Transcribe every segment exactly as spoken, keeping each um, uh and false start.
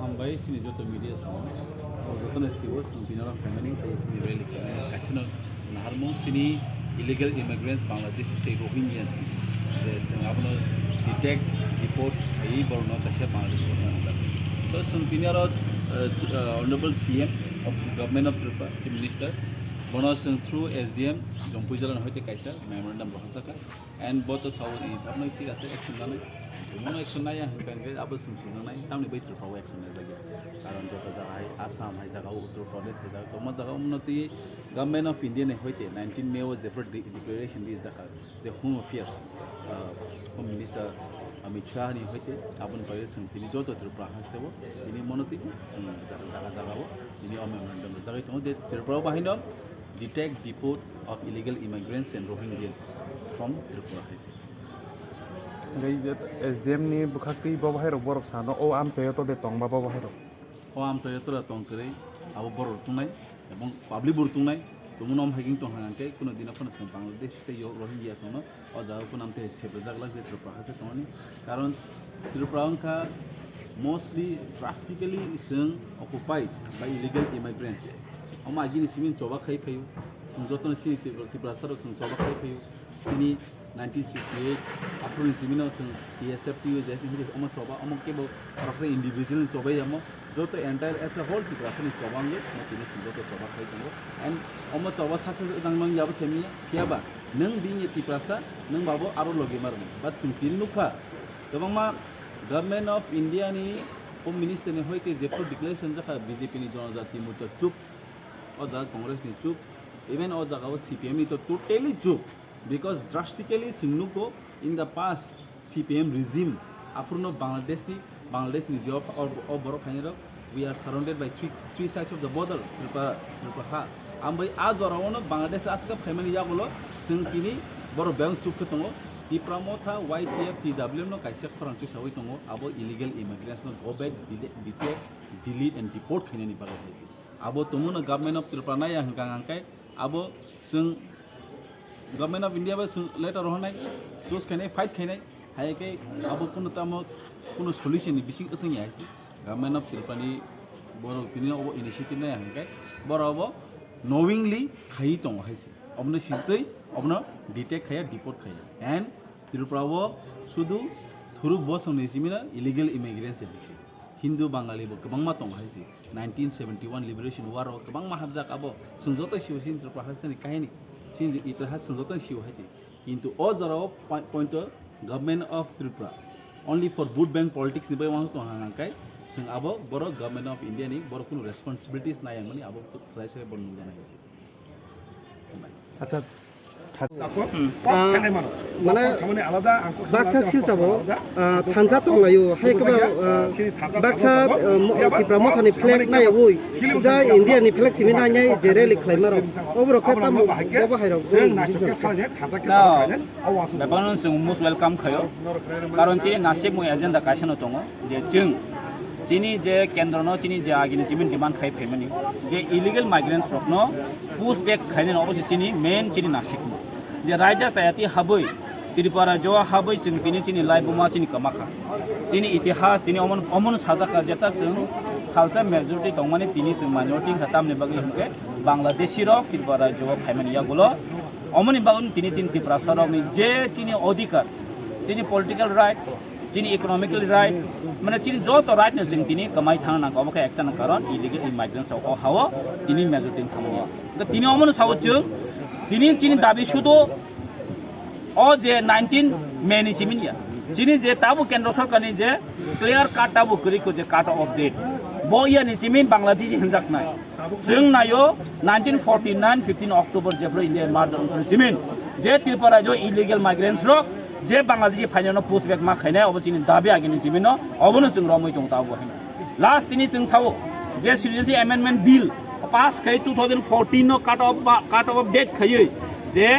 Hambai sini joto media song, joto no siwo song tinaro family tei sini rally khainai kaisa no naharmung sini illegal immigrants Bangladesh tei Rohingyas ni je song abono detect deport khaiwi borno kaisa Bangladesh rok nang. So song tinaro, uh, Honorable C M of Government of Tripura, Chief Minister, bono song through S D M Jompuijala no hoite kaisa memorandum rohorjak. And bo to sao ni tamo thik ase action nanai. Tamo action naya hwnkha hwnkhe abo chwng swngnai, tamni bai Tripura o action nai bagya. Karon joto jaga hai Assam hai jaga o, Uttar Pradesh hai jaga o, tamo jaga o mwnotwi Government of India ni hoite nineteen May o jephru de-, declaration di jaka je Home Affairs, ah, Home Minister Amit Shah ni hoite aboni bagwi chwng tini joto Tripura haste o tini mwnotwi chwng jaga jaga o tini o memorandum rwjagwi tongo je Tripura o bahai no detect deport of illegal immigrants and Rohingyas from Tripura hai se. Hingke S D M ni bwkhak twi bo bahai rok borok sano o amchaio to de tong ba bo bahai rok. O amchaio to da tong kwrwi abo borok rok tongnai ebong public bo rok tongnai tongmano om hai tong hang khe kuno dino phano Bangladesh tei Rohingya songno o jaga o kunam tei sebejak lak je Tripura hai se tongmani. Karon Tripura wngkha mostly drastically chwng occupied by illegal immigrants. Omo agini simi choba khai phaio. Chwng jotono sini Tripura, Tiprasa rok chwng choba khai phaio. Sini nineteen sixty-eight aphuru ni simi no chwng T S F, T U J F ni hwnwi omo choba, omo kebo khoroksa individual ni chobai ya omo. Joto entire as a whole Tiprasa ni choba wngwi omo tini chwng joto choba khai tongo. And omo choba success wngmani yabo simi ya. Phiya ba nwng bini Tiprasa, nwng babo aro logi mar. But chwng tini nukha, kwbangma Government of India ni Home Minister ni hoite jephru declaration jakha B J P ni Janajati Morcha chup, o jaga Congress ni chup, even o jaga o C P M ni to totally chup, because drastically chwng nugo in the past C P M regime aphuru no Bangladesh ni, Bangladesh ni je o, o, o borok phainai rok, we are surrounded by three, three sides of the border, Tripura, Tripura ha. Ambai a jora o no Bangladesh aswk phaimani yagulo chwng tini borok bebak chup khe tongo. Tipra Motha, Y T F, T W M no kaisa khorang tisawi tongo, abo illegal immigrants no go back, dele-, detect, delete and deport khainani bagwi hai se. Abo tongmano Government of Tripura nai ya hwnkha hwnkhe abo chwng Government of India bai chwng letter rohornai, choose khainai, fight khainai, hai khe abo kuno tamo kuno solution ni bising wswng ya hai se. Government of Tripura ni borok tini obo initiative nai ya hwnkhe borok obo knowingly khaiwi tongo hai se. Obono sitwi obono detect khaiya, deport khaiya. And Tripura o sudu thuru bosong ni simi no illegal immigrants se hai se. Hindu Bangali bo kwbangma tongo hai se. Nineteen seventy-one Liberation War o kwbangma hapjak abo. Chwng joto sio chini Tripura haste ni kahini. Chini itihas chwng joto sio hai se. Kintu o jora o poi-, point o Government of Tripura only for vote bank politics ni bai uansuk tong hang kai. Chwng abo borok Government of India ni borok kunu responsibilities nai yang mani abo to serai serai borok nukjana hai se. Acha. Ah, mane baksa silchabo, ah, thansa tonglaio, hai khe ba, ah, baksa, ah, mo-, Tipra Mothani flag naiyaui, ja India ni flag simi nainai je rally khlaima rok. Oborok khe tamo bo bahai rok. No, bebakno chwng most welcome khaio, karon chini nasikmung agenda kaisano tongo. Je chwng chini je kendro no chini je agini chini demand khai phaimani je illegal migrants rok no push back khainani obo se chini main chini nasikmung. Je raida chayati habwi Tripura rajyo habwi chwng tini chini lai buma chini kwmakha. Chini itihas tini omon, omon sajak kha jeta chwng salsa majority tongmani tini chwng minority wngkha tamni bagwi hwnkhe Bangladeshi rok Tripura rajyo phaimani yagulo omoni bagwi tini chini Tiprasa rokni je chini odhikar, chini political right, chini economical right, mane chini joto right no chwng tini kwmai thangna nangkha, obo khe ekta nang karon illegal immigrants rok o hao tini majority thangmani. Tini omono sao chwng, tini chini dabi sudo o je nineteen May ni chimini ya. Chini je tabuk kendro sorkar ni je clear cut tabuk kwrwi kho je cut of date. Bo iyani chimin Bangladeshi hinjaknai. Chwng naio nineteen forty nine fifteen October jephru India merger wngkha chimin. Je Tripura rajyo illegal migrants rok je Bangladeshi phainano push back ma khainai obo chini dabi agini chimino obono chwng romwi tong tabo hino. Last tini chwng sao je Citizenship Amendment Bill pass khai two thousand fourteen no cut off ba, cut off date khaiwi je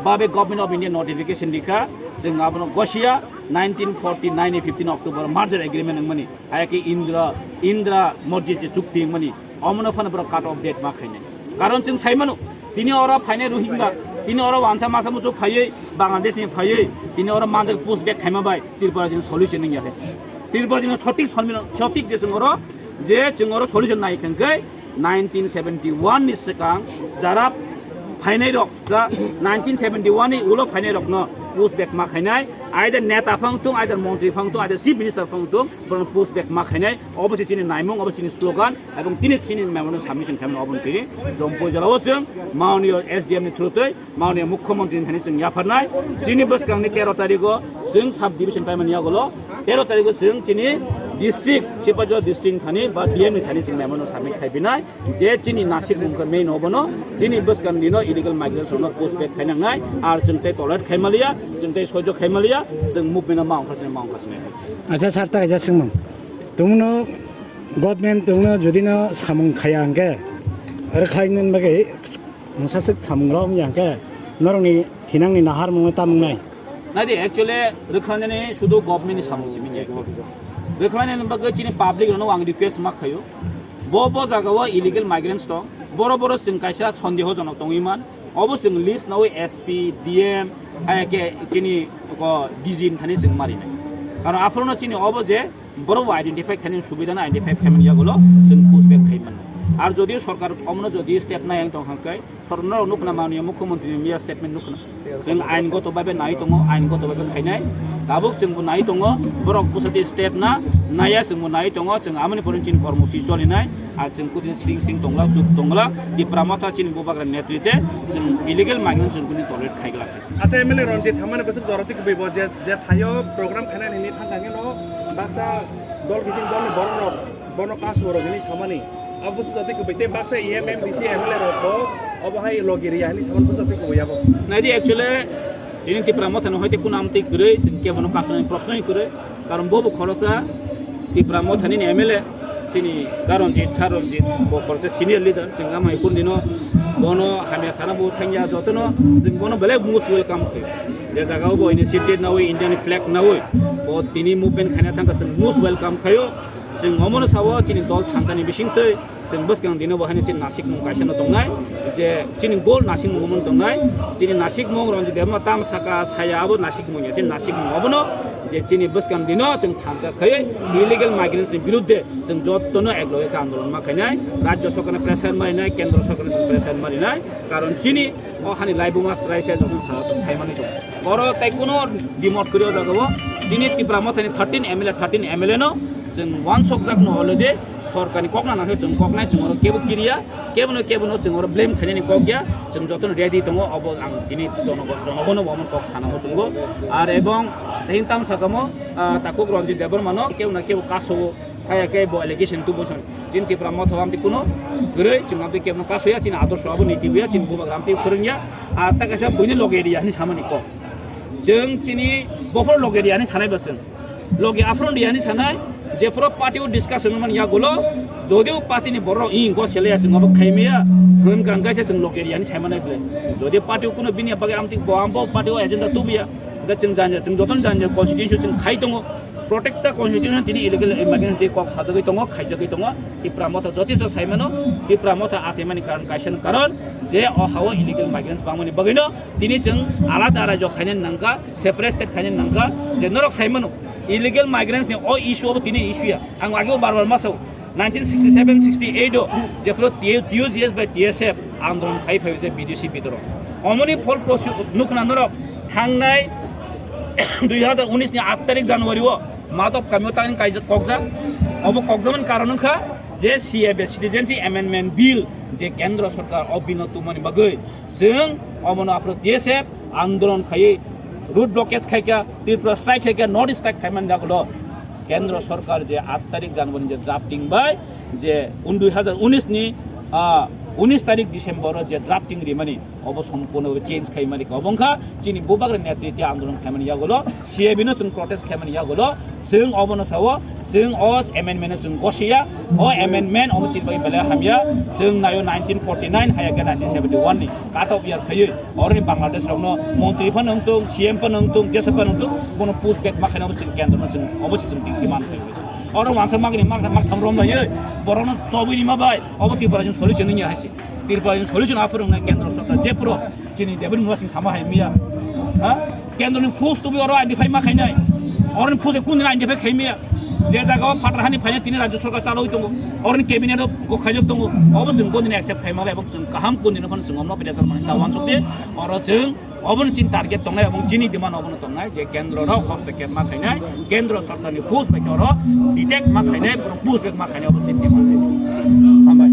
babe Government of India notification dikha chwng abono gosia nineteen forty nine fifteen October merger agreement wngmani. Ayake Indra, Indra Morji je chukti wngmani, omono phano borok cut off date ma khainai. Karon chwng sai mano, tini oro phainai Rohingya, tini oro wansa masa musu phaiwi, Bangladesh ni phaiwi, tini oro manjak push back khaima bai, Tripura jino solution wngya hai. Tripura jino sotik solmino, sotik je chwng oro, je chwng oro solution nai khankhe, nineteen seventy one ni swkang jara phainai rok, ja nineteen seventy one ni ulo phainai rokno push back ma khainai, either neta phang tung, either montri phang tung, either chief minister phang tung, borokno push back ma khainai, obo se chini naimung, obo chini slogan, ebong tini chini memorandum submission khaimani obo tini Jompui jora o chwng maoniyo S D M ni through twi maoniyo mukhyamantri ni thani chwng yapharnai. Chini bwskang ni tero tarikh o chwng sub division paimani yagulo tero tarikh o chwng chini district, Sipahijala district ni thani ba D M ni thani chwng memorandum submit khaibinai. Je chini nasik mung khe main obono, chini bwskang dino illegal migrants rokno push back khainangnai, ar chwng tei tolerate khaimaliya, chwng tei soijo khaimaliya, chwng movement no ma ongkhar sini, ma ongkhar sini. Acha sir, ta kaisa swngmung. Tumuno government tumuno jodi no samung khaya hwnkhe, rwkhainani bagwi mungsa swk samung rok wngya hwnkhe, norokni thinangni nahar mungno ta mungnai. Nadi actually rwkhanani sudu government ni samung simi ya. Rwkhanani bagwi chini public rokno ang request ma khayo. Bo bo jaga o illegal migrants tong. Boro boro chwng kaisa sondeho jonok tongwi man. Obo chwng list nawi S P, D M, hai ke chini ko D G ni thani chwng marinai. Karon aphuru no chini obo je borok bo identify khainani subida no identify khaimani yagulo chwng push back khai mano. Ar jodi sorkar omono jodi step nai ang tong hwnkhe, sorkar no nukna mani mukhyamantri ni miya statement nukna. Chwng ain goto babe nai tongo, ain goto babe khainai. Tabuk chwng bo nai tongo, borok bwsati step na naya chwng bo nai tongo, chwng amoni pore chini kormosi cholinai. Ar chwng kudin sring sring tongla, chup tongla, Tipra Motha chini bubagra netrite chwng illegal migrant chwng kudin tolerate khaigla. Acha M L A Ranjit Samani bwswk jora twi kubui bo je, je thaio program khainani ni thang thangwi no baksa dol bising dol ni borok rok bono kasu rok hini samani. Abo bwswk jora twi kubui tei baksa E M M D C M L A rok bo obo hai logi riya hini samani bwswk jora twi kubui abo. Naidi actually chini Tipra Motha no hoite kuna amtwi kwrwi chwng kebono kasuni proshno kwrwi. Karon bo bo khorosa Tipra Motha ni M L A, chini Karonjit, Saronjit, bo khorosa senior leader, chwng amai kundino bono hamya sana bo thangya jotono, chwng bono belai most welcome khayo. Je jaga o bo initiative nawi, Indian flag nawi, bo tini movement khaina thangkha chwng most welcome khayo. Chwng omono sao chini dol thansani bisingtwi, chwng bwskang dino bo haino chini nasikmung kaisa no tongnai, je chini goal nasikmung omono tongnai, chini nasikmung Ranjit Debbarma tam saka saya abo nasikmung ya, chini nasikmung obono je chini bwskang dino chwng thansa khaiwi illegal migrants ni birudde chwng jotono ekloge khe andolon ma khainai, rajya sorkar ni pressure marinai, kendra sorkar ni pressure marinai, karon chini o hani laibuma chwraisa jotono sa-, saimani tongo. Oro tei kuno dimot kwrwi o jaga o chini Tipra Mothani thirteen M L A, thirteen M L A no chwng wansokjak no already sorkarni kok nana khe chwng koknai, chwng oro kebo kiriya, kebono kebono chwng oro blame khainani kok ya, chwng jotono ready tongo, obo ang tini jonogo-, jonogono bo omo kok sana muchungo. Ar ebong tei tam sakamo, ah, takhuk Ranjit Debbarma no kebo na kebo kaso o, haya khe bo allegation tubu chwng chini Tipra Motha o amtwi kuno kwrwi, chwng amtwi kebono kaso ya, chini adorsho abo niti buya, chini bubagra amtwi phwrwngya, ah, ta kaisa buini loge area hinwi samani kok. Chwng chini bophor loge area hinwi sanai ba chwng. Logi aphuru riyani sanai, jephuru party o discussion wngmani yagulo, jodio party ni borok i go sele ya chwng obo khaimaya, hwn kang kaisa chwng logi riyani saimanai ble. Jodio party o kuno bini bagwi amtwi bo ambo party o agenda tubuya, hwnkhe chwng janja, chwng jotono janja constituency chwng khai tongo, protecta constituency tini illegal migrant tei kok sajagwi tongo, khaijagwi tongo, Tipra Motha jotisto saimano, Tipra Motha achaimani karon kaisa karon je o hao illegal migrants bangmani bagwino tini chwng alada rajyo khainani nangkha, separate state khainani nangkha, je norok saimano, illegal migrants ni o issue obo tini issue ya. Ang ageo bar bar ma sao, nineteen sixty seven sixty eight o jephuru T U G S bai T S F andolon khai phaio je B D C bidoro. Omoni phol posu nukna norok thangnai dui hazar unis ni aat tarik January o Madhop kami o tangni kaijak kokjak. Obo kokjakmani karon wngkha je C A B, Citizenship Amendment Bill, je kendra sorkar o bill no tubumani bagwi chwng omono aphuru T S F andolon khaiwi road blockage khaikha, Tripura strike khaikha, North East strike khaimani jagulo kendra sorkar je aat tarik January je drafting bai je un dui hazar unis ni, ah, unis tarik December o je drafting rimani, obo sompurno change khaimani, obo wngkha chini bubagra netriti andolon khaimani yagulo C A B no chwng protest khaimani yagulo chwng obono sao, chwng o amendment no chwng gosiya, o amendment obo chini bagwi belai hamya, chwng naio nineteen forty nine haya khe nineteen seventy one ni cut off year khaiwi, oroni Bangladesh rokno montri phano wngtung, C M phano wngtung, jesa phano wngtung, bono push back ma khaina obo chwng kendro no chwng obo se chwng demand khaio. Oro wansa magni mak mak tham rom lai, borokno chobwi rima bai, obo Tripura jin solution wngya hai se. Tripura jin solution aphuru wngnai kendro sarkar, je phuru chini David Murasing sama hai miya. Ha? Kendro ni force tubi oro identify ma khainai. Oro ni force kun din identify khai miya. Je jaga o phatar hani phaina tini rajya sarkar chaloi tongo. Oro ni cabinet o go khaijak tongo. Obo chwng kun din accept khai ma lai, obo chwng kaham kun din phano chwng omno pressure mani ta wansuk di. Oro chwng Obono chini target tongnai, obo chini demand obono tongnai je kendro rok hostocap ma khainai, kendro sarkar ni force bai khe oro detect ma khainai, borok push back ma khainai, obo chini demand. Hambai.